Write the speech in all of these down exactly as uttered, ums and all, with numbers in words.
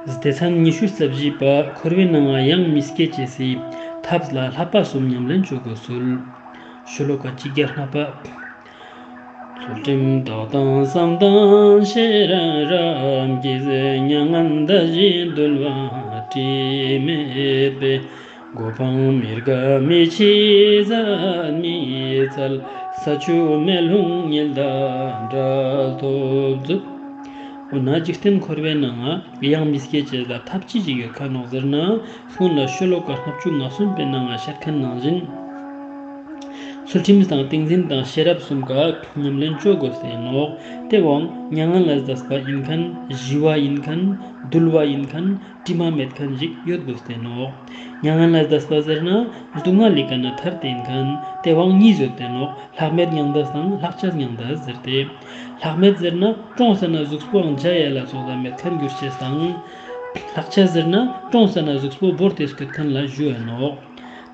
སྡེ་ཚན་ཉི་ཤུ་རྩ་བཞི་པ། འཁོར་བའི་ནང་ང་ཡང་མི་སྐྱེ་ཅེས་སི་ཐབས་ལ་བསླབ་པ་གསུམ་ཉམས་ལེན་ཅོ་དགོས་ཚུལ། ཤོ་ལོ་ཀ་གཅིག་བརྒྱ་ལྔ་པ། ཚུལ་ཁྲིམས་བདག་དང་བསམ་གཏན་ཤེས་རབ་རབ་ཀྱིས། མྱ་ངན་འདའ་ཞིང་འདུལ་བ་དྲི་མེད་པའི། གོ་འཕང་མི་རྒ་མི་འཆི་ཟད་མི་འཚལ། ས་ཆུ་མེ་རླུང་ཉི་ཟླ་འབྲལ་ཐོབ་མཛོད། འོ་ན་འཇིག་རྟེན་འཁོར་བའི་ནང་ང་ཡང་མི་སྐྱེ་ཅེས་ལ་ཐབས་ཅི་ཞིག་ཡོད་ཁན་ནོག་ཟེར་ན། སྔོན་ལ་ཤོ་ལོ་ཀ་ལྔ་བཅུ་ང་གསུམ་པའི་ནང་ང་བཤད་ཁན་ནང་བཞིན། ཚུལ་ཁྲིམས་དང་ཏིང་འཛིན་དང་ཤེས་རབ་གསུམ་ཀ་ཉམས་ལེན་ཅོ་དགོས་ཏེ་ནོག། ཏེ་བོའང་མྱ་ངན་ལས་འདས་པ་ཨིན་ཁན། ཞི་བ་ཨིན་ཁན། འདུལ་བ་ཨིན་ཁན། དྲི་མ་མེད་ཁན་ཞིག་ཡོད་དགོས་ཏེ་ནོག། མྱ་ངན་ལས་འདས་པ་ཟེར་ན་སྡུག་བསྔལ་ལི་ཀ་ནེ་ཐར་ཏེ་ཨིན་ཁན། ཏེ་བོའང་གཉིས་ཡོད་ཏེ་ནོག། ལྷག་མེད་མྱང་འདས་དང་ལྷག་བཅས་མྱང་འདས་ཟེར་ཏེ། ལྷག་མེད་ཟེར་ན་ཀྲོངས་ཟ་ན་གཟུགས་པོའང་འཇའ་ཡལ་ལ་སོགས་ལ་མེད་ཁན་གྱུར་ཅེས་དང་། ལྷག་བཅས་ཟེར་ན་ཀྲོངས་ཟ་ན་གཟུགས་པོ་བོར་ཏེ་སྐྱོད་ཁན་ལ་ཞུ་འ་ནོག།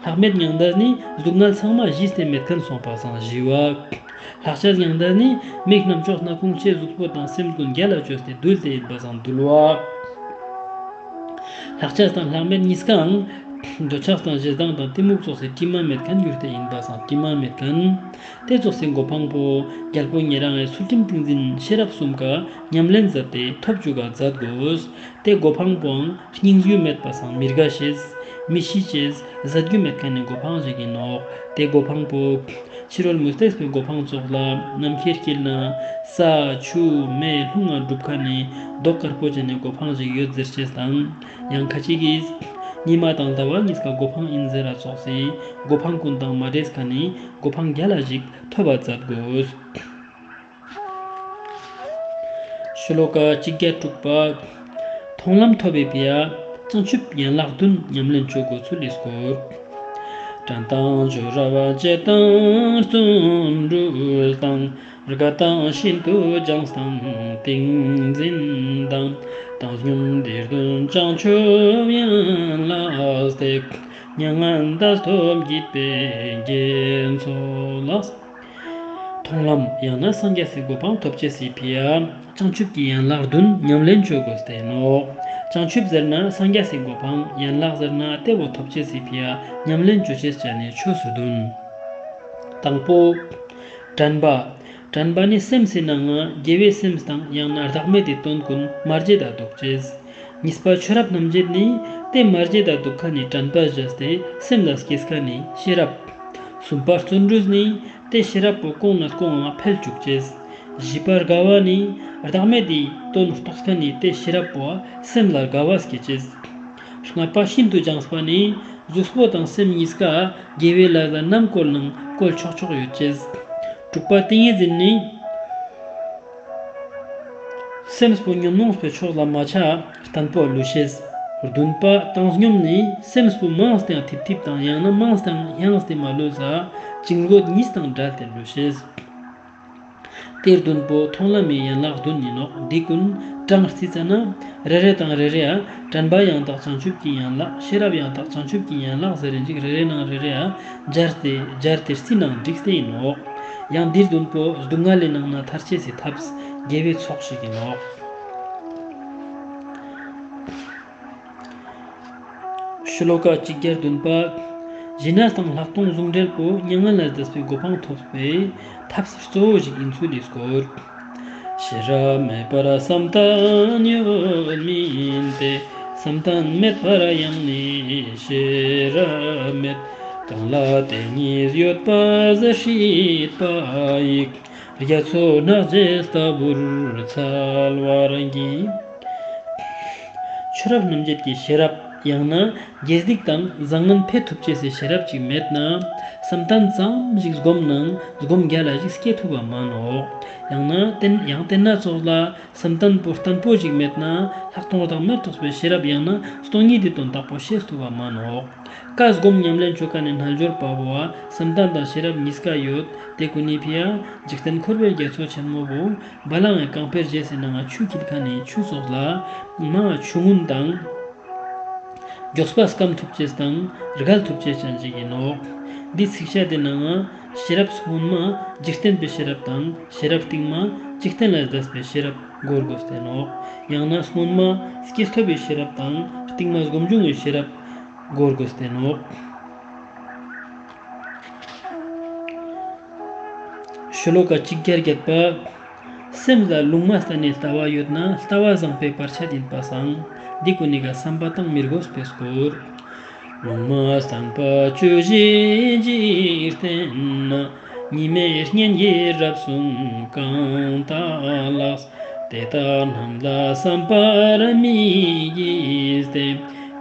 ལྷག་མེད་མྱང་འདས་ནི་སྡུག་བསྔལ་ཚང་མ་ཞི་སྟེ་མེད་ཁན་སོང་པ་སང་ཞི་བ། ལྷག་བཅས་མྱང་འདས་ནི་མིག་རྣམ་ཅོག་སྣ་ཁུང་ལྕེ་གཟུགས་པོ་དང་སེམས་ཀུན་རྒྱལ་ལ་ཅོས་ཏེ་འདུལ་ཏེ་ཨིན་པ་སང་འདུལ་བ། ལྷག་བཅས་དང་ལྷག་མེད་གཉིས་ཀའང་འདོད་ཆགས་དང་ཞེ་སྡང་དང་གཏི་མུག་ཙོགས་སི་དྲི་མ་མེད་ཁན་གྱུར་ཏེ་ཨིན་པ་སང་དྲི་མ་མེད་ཁན། ཏེ་ཙོགས་སི་གོ་འཕང་པོ་རྒྱལ་པོ་ཉེ་རང་ངི་ཚུལ་ཁྲིམས་ཏིང་འཛིན་ཤེས་རབ་གསུམ་ཀ་ཉམས་ལེན་མཛད་དེ་ཐོབ་ཅུག་ག་མཛད་དགོས། ཏེ་གོ་འཕང་པོའང་སྙིང་རྒྱུ་མེད་པ་སང་མི་རྒ་ཤེས། མི་ཤི་ཅེས་ཟད་རྒྱུ་མེད་ཁན་ནི་གོ་འཕང་ཞིག་ཨིན་ནོག། ཏེ་གོ་འཕང་པོ་ཕྱི་རོལ་མུ་སྟེགས་པའི་གོ་འཕང་ཙོགས་ལ་ནམ་མཁའི་དཀྱིལ་ན་ས་ཆུ་མེ་རླུང་ང་གྲུབ་ཁན་ནི་མདོག་དཀར་པོ་ཅན་ནི་གོ་འཕང་ཞིག་ཡོད་ཟེར་ཅེས་དང་། ཡང་ཁ་ཅིག་གིས་ཉི་མ་དང་ཟླ་བ་གཉིས་ཀ་གོ་འཕང་ཨིན་ཟེར་ར་ཙོགས་སི་གོ་འཕང་ཀུན་དང་མ་འདྲེས་ཁན་ནི་གོ་འཕང་རྒྱལ་ལ་ཞིག་ཐོབ་པ་མཛད་དགོས། ཤོ་ལོ་ཀ་གཅིག་བརྒྱ་དྲུག་པ། མཐོང་ལམ་ཐོབ་པའི་ཕི་འ་བྱང་ཆུབ་ཡན་ལག་བདུན་ཉམས་ལེན་ཅོ་དགོས་ཚུལ་ལི་སྐོར། དྲན་དང་སྦྱོར་བ་བྱེད་དང་བརྩོན་འགྲུས་དང་། དགའ་དང་ཤིན་ཏུ་སྦྱངས་དང་ཏིང་འཛིན་དང་། བཏང་སྙོམས་འདིར་འདོན་བྱང་ཆུབ་ཡན་ལག་སྟེ། མྱ་ངན་འདས་ཐོབ་བགྱིད་པའི་དགེ་ཚོགས་ལ། མཐོང་ལམ་ཡང་ན་སངས་རྒྱས་སི་གོ་འཕང་ཐོབ་ཅེས་སི་ཕི་འ་བྱང་ཆུབ་ཀྱི་ཡན་ལག་བདུན་ཉམས་ལེན་ཅོ་དགོས་ཏེ་ནོག། བྱང་ཆུབ་ཟེར་ན་སངས་རྒྱས་སི་གོ་འཕང་། ཡན་ལག་ཟེར་ན་ཏེ་བོ་ཐོབ་ཅེས་སི་ཕི་འ་ཉམས་ལེན་ཅོ་ཅེས་ཅན་ནི་ཆོས་སུ་བདུན། དང་པོ། དྲན་པ། དྲན་པ་ནི་སེམས་སི་ནང་ང་དགེ་བའི་སེམས་དང་ཡང་ན་བདག་མེད་དི་དོན་ཀུན་མ་རྗེད་ད་དུག་ཅེས། གཉིས་པ་ཆོས་རབ་རྣམ་འབྱེད་ནི་ཏེ་མ་རྗེད་ད་དུག་ཁན་ནི་དྲན་པ་བཞག་སྟེ་སེམས་ལ་སྐྱེས་ཁན་ནི་ཤེས་རབ། གསུམ་པ་བརྩོན་འགྲུས་ནི་ཏེ་ཤེས་རབ་པོ་གོང་ནས་གོང་ང་འཕེལ་ཅུག་ཅེས། བཞི་པ་དགའ་བ་ནི་བདག་མེད་དི་དོན་རྟོགས་ཁན་ནི་ཏེ་ཤེས་རབ་པོ་སེམས་ལ་དགའ་བ་སྐྱེ་ཅེས། ལྔ་པ་ཤིན་ཏུ་སྦྱངས་པ་ནི་གཟུགས་པོ་དང་སེམས་གཉིས་ཀ་དགེ་བའི་ལས་ལ་ནམ་བཀོལ་ནའང་བཀོལ་ཆོག་ཆོག་ཡོད་ཅེས། དྲུག་པ་ཏིང་ངེ་འཛིན་ནི་སེམས་པོ་ཉོན་མོངས་པའི་ཕྱོགས་ལ་མ་ཆ་བརྟན་པོ་ལུས་ཤེས། བདུན་པ་བཏང་སྙོམས་ནི་སེམས་པོ་མང་སྟེ་ཡང་ཐིབ་ཐིབ་དང་ཡང་ན་མང་སྟེ་ཡང་ཡང་སྟེ་མ་ལུས་ས་བྱིང་རྒོད་གཉིས་དང་བྲལ་ཏེ་ལུས་ཤེས། ཏེ་བདུན་པོ་མཐོང་ལམ་མི་ཡན་ལག་བདུན་ཨིན་ནོག། འདི་ཀུན་གྲངས་རྩིས་ཙ་ན་རེ་རེ་དང་རེ་རེ་འ་དྲན་པ་ཡང་དག་བྱང་ཆུབ་ཀྱི་ཡན་ལག། ཤེས་རབ་ཡང་དག་བྱང་ཆུབ་ཀྱི་ཡན་ལག་ཟེར་རིན་ཅིག་རེ་རེ་ནང་རེ་རེ་འ་སྦྱར་ཏེ་སྦྱར་ཏེ་རྩིས་ནང་བསྒྲིགས་ཏེ་ཨིན་ནོག། ཡང་འདི་བདུན་པོ་སྡུག་བསྔལ་ལི་ནང་ནེ་ཐར་ཅེས་སི་ཐབས་དགེ་བའི་ཚོགས་ཤིག་ཨིན་ནོག། ཤོ་ལོ་ཀ་གཅིག་བརྒྱ་བདུན་པ། ཞི་གནས་དང་ལྷག་མཐོང་ཟུང་འབྲེལ་པོ་མྱ་ངན་ལས་འདས་པའི་གོ་འཕང་ཐོབ་པའི་ཐབས་གཙོ་བོ་ཞིག་ཨིན་ཚུལ་ལི་སྐོར། ཤེས་རབ་མེད་པར་བསམ་གཏན་ཡོད་མིན་ཏེ། བསམ་གཏན་མེད་པར་ཡང་ནི་ཤེས་རབ་མེད། གང་ལ་དེ་གཉིས་ཡོད་པ་ཟེར་སྲིད་པ་ཡི། རྒྱ་མཚོ་ནགས་ཚལ་ལྟ་བུར་འཚལ་བར་བགྱི། ཆོས་རབ་རྣམ་འབྱེད་ཀྱི་ཤེས་རབ་ཡང་ན་དགེ་སྡིག་དང་བཟང་ངན་ཕེ་ཐུབ་ཅེས་སི་ཤེས་རབ་ཅིག་མེད་ན་བསམ་གཏན་ཙམ་ཞིག་སྒོམ་ནའང་སྒོམ་རྒྱལ་ལ་ཞིག་སྐྱེ་ཐུབ་བ་མ་ནོག། ཡང་ན་ཏེན་ཡང་ཏེན་ན་ཙོགས་ལ་བསམ་གཏན་པོ་བརྟན་པོ་ཞིག་མེད་ན་ལྷག་མཐོང་བདག་མེད་རྟོགས་པའི་ཤེས་རབ་ཡང་ན་སྟོང་ཉིད་དི་དོན་དག་པོ་ཤེས་ཐུབ་བ་མ་ནོག། ཀ་སྒོམ་ཉམས་ལེན་ཅོ་ཁན་ནི་རྣལ་འབྱོར་པ་བོ་བསམ་གཏན་དང་ཤེས་རབ་གཉིས་ཀ་ཡོད། ཏེ་ཀུན་ནི་ཕི་འ་འཇིག་རྟེན་འཁོར་བའི་རྒྱ་མཚོ་ཆེན་མོ་བོ་བ་ལང་ངི་རྐང་པའི་རྗེས་སི་ནང་ང་ཆུ་འཁྱིལ་ཁན་ནི་ཆུ་ཙོགས་ལ་མ་ཆུ་སྔུན་དང་མགྱོགས་པ་སྐམ་ཐུབ་ཅེས་དང་རྒལ་ཐུབ་ཅེས་ཅན་ཞིག་ཨིན་ནོག། འདི་ཚིགས་བཅད་དི་ནང་ང་ཤེས་རབ་སྔུན་མ་འཇིག་རྟེན་པའི་ཤེས་རབ་དང་ཤེས་རབ་རྟིང་མ་ འཇིག་རྟེན་ལ་འདས་པའི་ཤེས་རབ་གོ་དགོས་ཏེ་ནོག། ཡང་ན་སྔོན་མ་སྐྱེས་ཐོབ་པའི་ཤེས་རབ་དང་རྟིང་མ་སྒོམ་བྱུང་གི་ཤེས་རབ་གོ་དགོས་ཏེ་ནོག། ཤོ་ལོ་ཀ་གཅིག་བརྒྱ་བརྒྱད་པ། སེམས་ལ་ལུང་མ་བསྟན་ནས་ལྟ་བ་ཡོད་ན་ལྟ་བ་བཟང་པོའི་བར་ཆད་ཡིན་པ་སང་། འདི་ཀུན་ནི་ཀ་བསམ་པ་བཏང་མི་དགོས་པའི་སྐོར། ལུང་མ་བསྟན་པ་བཅུ་བཞི་འཇིག་རྟེན་ན། གཉིས་མེད་བསྙེན་བརྒྱུད་རབ་གསུངས་གང་དག་ལགས། དེ་དག་རྣམས་ལ་བསམ་པར་མི་བགྱིད་དེ།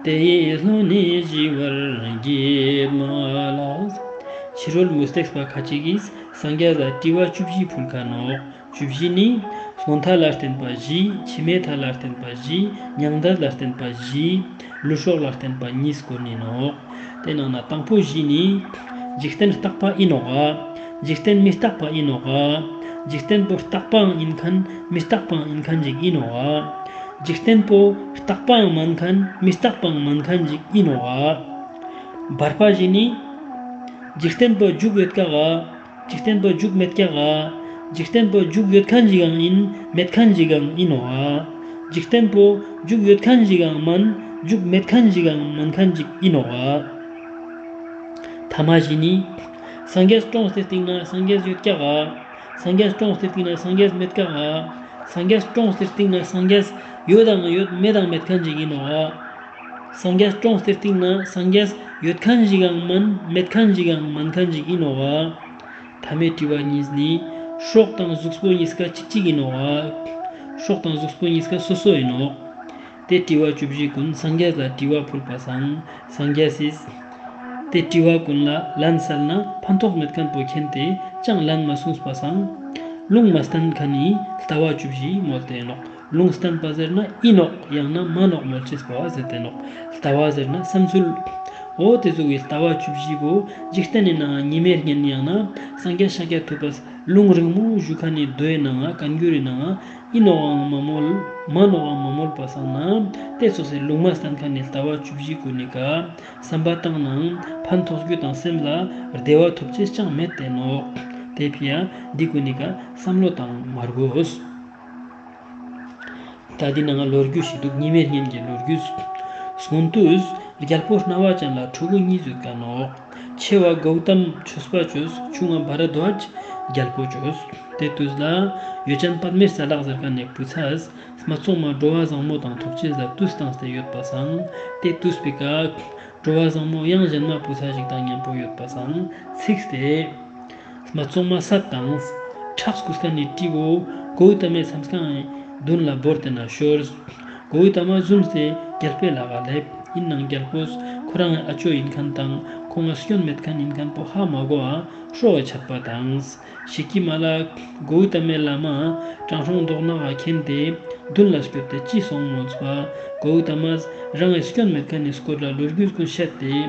དེ་ཡི་ལྷུན་ནི་ཞི་བར་བགྱིད་མ་ལགས། ཕྱི་རོལ་མུ་སྟེགས་པ་ཁ་ཅིག་གིས་སངས་རྒྱས་ལ་དྲི་བ་བཅུ་བཞི་ཕུལ་ཁན་ནོག། བཅུ་བཞི་ནི། སྔོན་མཐའ་ལ་བརྟེན་པ་བཞི། ཕྱི་མའི་མཐའ་ལ་བརྟེན་པ་བཞི། མྱང་འདས་ལ་བརྟེན་པ་བཞི། ལུས་སྲོག་ལ་བརྟེན་པ་གཉིས་སྐོར་ནི་ནོག། དེ་ནང་ན་དང་པོ་བཞི་ནི། འཇིག་རྟེན་རྟག་པ་ཨིན་ནོག་ག། འཇིག་རྟེན་མི་རྟག་པ་ཨིན་ནོག་ག། འཇིག་རྟེན་པོ་རྟག་པའང་ཨིན་ཁན་མི་རྟག་པའང་ཨིན་ཁན་ཅིག་ཨིན་ནོག་ག། འཇིག་རྟེན་པོ་རྟག་པའང་མན་ཁན་མི་རྟག་པའང་མན་ཁན་ཅིག་ཨིན་ནོག་ག། བར་པ་བཞི་ནི། འཇིག་རྟེན་པོ་མཇུག་ཡོད་ཀྱག་ག། འཇིག་རྟེན་པོ་མཇུག་མེད་ཀྱག་ག། འཇིག་རྟེན་པོ་མཇུག་ཡོད་ཁན་ཞིག་ཡང་ཨིན་མེད་ཁན་ཞིག་ཡང་ཨིན་ནོག་ག། འཇིག་རྟེན་པོ་མཇུག་ཡོད་ཁན་ཞིག་ཡང་མན་མཇུག་མེད་ཁན་ཞིག་ཡང་མན་ཁན་ཞིག་ཨིན་ནོག་ག། ཐ་མ་བཞི་ནི། སངས་རྒྱས་གྲོངས་ཏེ་སྟིང་ན་སངས་རྒྱས་ཡོད་ཀྱག་ག། སངས་རྒྱས་གྲོངས་ཏེ་སྟིང་ན་སངས་རྒྱས་མེད་ཀྱག་ག། སངས་རྒྱས་གྲོངས་ཏེ་སྟིང་ན་སངས་རྒྱས་ཡོད་དང་ཡོད་མེད་དང་མེད་ཁན་ཞིག་ཨིན་ནོག་ག། སངས་རྒྱས་གྲོངས་ཏེ་སྟིང་ན་སངས་རྒྱས་ཡོད་ཁན་ཞིག་ཡང་མན་མེད་ཁན་ཞིག་ཡང་མན་ཁན་ཞིག་ཨིན་ནོག་ག། ཐ་མའི་དྲི་བ་གཉིས་ནི། སྲོག་དང་གཟུགས་པོ་གཉིས་ཀ་གཅིག་གཅིག་ཨིན་ནོག་ག། སྲོག་དང་གཟུགས་པོ་གཉིས་ཀ་སོ་སོ་ཨིན་ནོག། དེ་དྲི་བ་བཅུ་བཞི་ཀུན་སངས་རྒྱས་ལ་དྲི་བ་ཕུལ་པ་སང་སངས་རྒྱས་སིས། དེ་དྲི་བ་ཀུན་ལ་ལན་སལ་ན་ཕན་ཐོགས་མེད་ཁན་པོ་མཁྱེན་ཏེ་ཅང་ལན་མ་གསུངས་པ་སང་། ལུང་མ་བསྟན་ཁན་ནི་ལྟ་བ་བཅུ་བཞི་མོལ་ཏེ་ཨིན་ནོག། ལུང་བསྟན་པ་ཟེར་ན་ཨིན་ནོག་ཡང་ན་མན་ནོག་མོལ་ཅེས་པོ་ཟེར་ཏེ་ནོག། ལྟ་བ་ཟེར་ན་བསམ་ཚུལ། འོ་དེ་ཟུག་གི་ལྟ་བ་བཅུ་བཞི་པོ་འཇིག་རྟེན་ནི་ནང་ཉི་མའི་གཉེན་ཡང་ན་སངས་རྒྱས་ཤཱཀྱ་ཐུབ་པས་ལུང་རིང་མོ་ཞུ་ཁན་ནི་མདོའི་ནང་བཀའ་འགྱུར་རི་ནང་ཨིན་ནོག་ཡང་མ་མོལ་མན་ནོག་ཡང་མ་མོལ་པ་སང་ན་དེ་ཙོགས་སི་ལུང་མ་བསྟན་ཁན་ནི་ལྟ་བ་བཅུ་བཞི་ཀུན་ནི་ཀ་བསམ་པ་བཏང་ནའང་ཕན་ཐོགས་རྒྱུ་དང་སེམས་ལ་བདེ་བ་ཐོབ་ཅེས་ཅང་མེད་དེ་ནོག། དེ་ཕི་ཡ་འདི་ཀུན་ནི་ཀ་བསམ་བློ་བཏང་མ་དགོས། ད་འདི་ནང་ལོ་རྒྱུས་ཤིག་འདུག། ཉི་མའི་གཉེན་གྱི་ལོ་རྒྱུས། སྔོན་དུས་རྒྱལ་པོ་རྣ་བ་ཅན་ལ་ཕྲུ་གུ་གཉིས་ཡོད་ཀ་ནོག། ཆེ་བ་གོའུ་ཏམ་ཆོས་པ་ཅོས། ཆུང་ང་བྷ་ར་དྷྭཇ་རྒྱལ་པོ་ཅོས། དེ་དུས་ལ་ཡོ་ཅན་པདྨའི་ས་ལག་ཟེར་ཁན་ནི་བུ་ཚ་སྨད་འཚོང་མ་འགྲོ་བ་བཟང་མོ་དང་ཐུག་ཅེས་ལ་དུས་བཏང་སྟེ་ཡོད་པ་སང་དེ་དུས་པི་ཀ་འགྲོ་བ་བཟང་མོ་ཡང་གཞན་མ་བུ་ཚ་ཞིག་དང་མཉམ་པོ་ཡོད་པ་སང་ཚིག་སྟེ། སྨད་འཚོང་མ་སད་དང་ཁྲག་སྐུ་སྟན་ནི་ཏྲི་བོ་གོའུ་ཏ་མའི་མཚམས་ཁང་ངི་དུན་ལ་བོར་ཏེ་ན་ཤོར། གོའུ་ཏ་མ་ཟུམས་ཏེ་རྒྱལ་པོའི་ལག་ག་ལེབས། ཨིན་ནའང་རྒྱལ་པོས་ཁོ་རང་ངི་ཨ་ཅོ་ཨིན་ཁན་དང་ཁོང་ང་སྐྱོན་མེད་ཁན་ཨིན་ཁན་པོ་ཧ་མ་གོའ་སྲོག་གི་ཆད་པ་དང་། ཤི་ཀི་མ་ལ་གོའུ་ཏ་མའི་བླ་མ་དྲང་སྲོང་མདོག་ནག་ག་མཁྱེན་ཏེ་དུན་ལ་སྐྱོད་དེ་ཅི་སོང་མོལ་པ། གོའུ་ཏ་མས་རང་ངི་སྐྱོན་མེད་ཁན་ནི་སྐོར་ལ་ལོ་རྒྱུས་ཀུན་བཤད་དེ།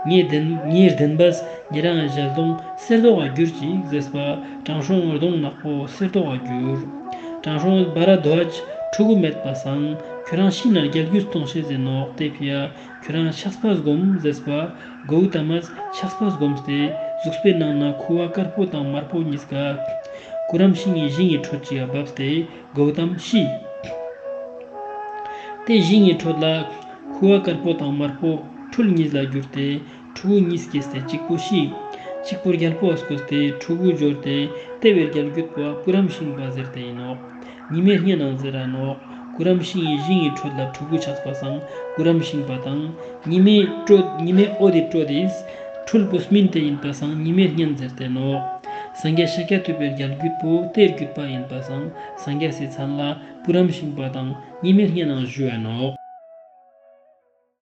ངའི་བདེན་ངའི་བདེན་པས་ཉེ་རང་ངི་ཞལ་གདོང་གསེར་མདོག་ག་གྱུར་ཅིག་ཟེརས་པ། དྲང་སྲོང་གདོང་ནག་པོ་གསེར་མདོག་ག་གྱུར། དྲང་སྲོང་བྷ་ར་དྷྭཇ་ཕྲུ་གུ་མེད་པ་སང་ཁྱོ་རང་ཤི་ན་རྒྱལ་རྒྱུད་སྟོང་ཤེས་ཟེར་ནོག། དེ་ཕི་ཡ་ཁྱོ་རང་ཕྱག་དཔེ་སྒོམ་ཟེརས་པ། གོའུ་ཏ་མས་ཕྱག་དཔེ་སྒོམས་ཏེ་གཟུགས་པོའི་ནང་ན་ཁུ་བ་དཀར་པོ་དང་དམར་པོ་གཉིས་ཀ་ཀུ་རམ་ཤིང་ངི་ཞིང་ངི་ཁྲོད་ཅིག་ག་བབས་ཏེ་གོའུ་ཏམ་ཤི། དེ་ཞིང་ངི་ཁྲོད་ལ་ཁུ་བ་དཀར་པོ་དང་དམར་པོ་འཕྲུལ་གཉིས་ལ་གྱུར་ཏེ་ཕྲུ་གུ་གཉིས་སྐྱེས་ཏེ་གཅིག་པོ་ཤི། གཅིག་པོ་རྒྱལ་པོ་བ་སྐོས་ཏེ་ཕྲུ་གུ་འབྱོར་ཏེ་དེ་བོའི་རྒྱལ་རྒྱུད་པོ་ཀུ་རམ་ཤིང་པ་ཟེར་ཏེ་ཨིན་ནོག། ཉི་མའི་གཉེན་ནང་ཟེར་ར་ནོག། ཀུ་རམ་ཤིང་ངི་ཞིང་ངི་ཁྲོད་ལ་ཕྲུ་གུ་ཆགས་པ་སང་ཀུ་རམ་ཤིང་པ་དང་། ཉི་མའི་དྲོད་ཉི་མའི་འོད་དི་དྲོད་དི་འཕྲུལ་པོ་སྨིན་ཏེ་ཨིན་པ་སང་ཉི་མའི་གཉེན་ཟེར་ཏེ་ནོག། སངས་རྒྱས་ཤཱཀྱ་ཐུབ་པའི་རྒྱལ་རྒྱུད་པོ་དེའི་རྒྱུད་པ་ཨིན་པ་སང་སངས་རྒྱས་སི་མཚན་ལ་ཀུ་རམ་ཤིང་པ་དང་ཉི་མའི་གཉེན་ནང་ཞུའ་ནོག།